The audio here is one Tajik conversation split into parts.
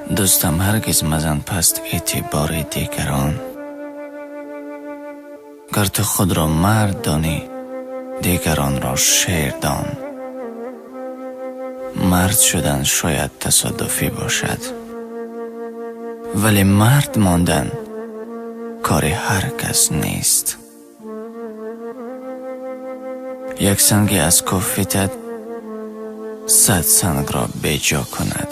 Дӯстам, ҳаргиз мазан паст эътибори дигарон. Гар ту худро мард донӣ, дигаронро шер дон. Мард шудан шояд тасодуфӣ бошад, вале мард мондан кори ҳар кас нест. Як санге аз кӯҳ фитад, 100 сангро беҷо кунад.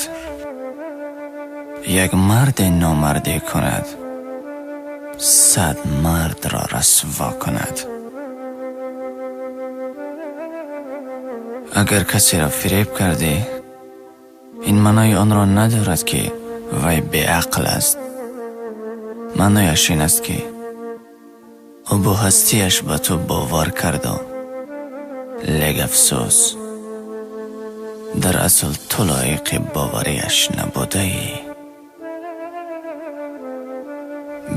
Як мард номардӣ кунад, 100 мардро расво кунад. Агар касеро фиреб кардӣ, ин маънои онро надорад, ки вай беақл аст. Маънояш ин аст, ки ӯ бо ҳастиаш ба ту бовар карду лек афсӯс, дар асл ту лоиқи боварияш набудаӣ.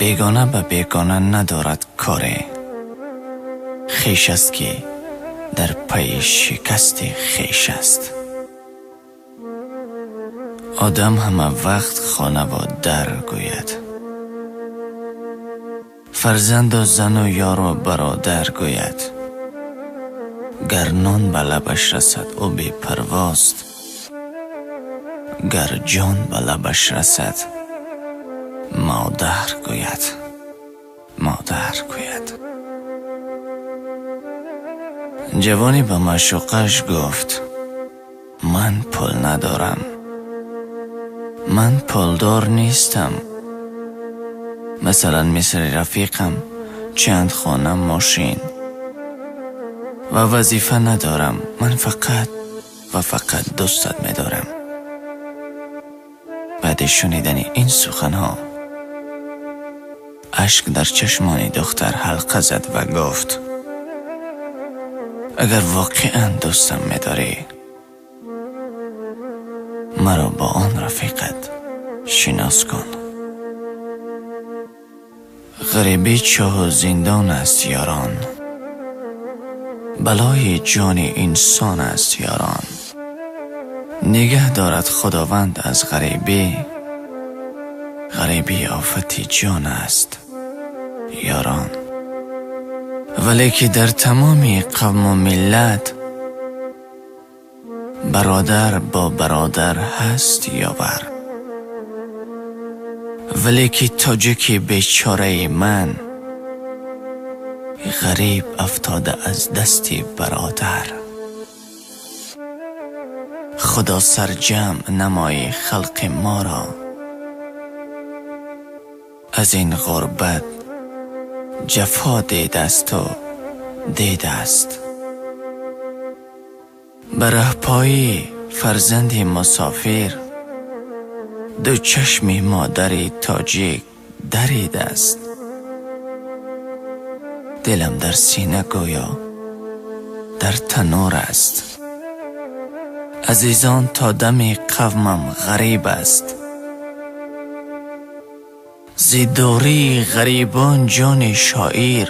Бегона ба бегона надорад коре, хеш аст, ки дар пайи шикасти хеш аст. Одам ҳама вақт хонаву дар гӯяд, фарзанду зану ёру бародар гӯяд. Гар нон ба лабаш расад, ӯ бепарвост, гар ҷон ба лабаш расад, модар гӯяд, модар гӯяд. Ҷавоне ба маъшуқаш гуфт: ман пул надорам, ман пулдор нестам. Масалан, мисли рафиқам чанд хона, мошин ва вазифа надорам. Ман фақат ва фақат дӯстат медорам. Баъди шунидани ин суханҳо ашк дар чашмони духтар ҳалқа зад ва гуфт: агар воқеан дӯстам медорӣ, маро бо он рафиқат шинос кун. Ғарибӣ чоҳу зиндон аст, ёрон, балои ҷони инсон аст, ёрон. Нигаҳ дорад Худованд аз ғарибӣ, ғарибӣ офати ҷон аст, ёрон. Вале ки дар тамоми қавму миллат бародар бо бародар ҳаст ёвар. Вале ки тоҷики бечораи ман ғариб афтода аз дасти бародар. Худо сарҷамъ намои халқи моро, аз ин ғурбат ҷафо дидасту дидаст. Ба раҳпои фарзанди мусофир ду чашми модари тоҷик даридаст. Дилам дар сина гӯё дар танур аст. Азизон, то дами қавмам ғариб аст. Зи дурии ғарибон ҷони шоир,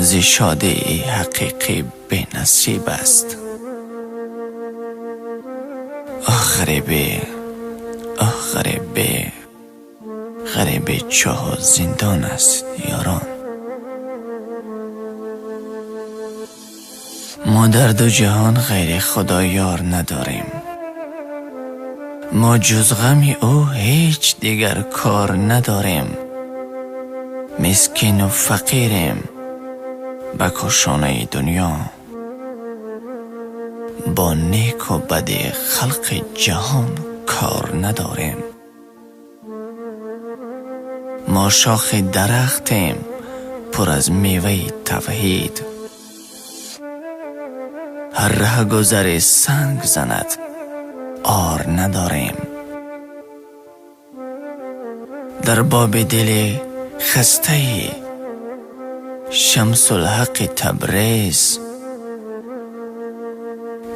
зи шодии ҳақиқӣ бенасиб аст. Оҳ ғарибӣ, оҳ ғарибӣ, ғарибӣ чоҳу зиндон аст, ёрон. Мо дар ду ҷаҳон ғайри Худо ёр надорем. Мо ҷуз ғами ӯ ҳеҷ дигар кор надорем. Мискину фақирем ба кошонаи дунё, бо неку бади халқи ҷаҳон кор надорем. Мо шохи дарахтем пур аз меваи тавҳид. Ҳар раҳгузаре санг занад, ор надорем. Дар боби дили хастаи Шамсулҳақи Табрез,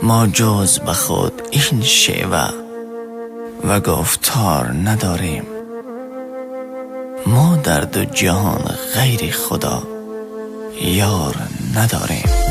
мо ҷуз ба худ ин шева ва гуфтор надорем. Мо дар ду ҷаҳон ғайри Худо ёр надорем.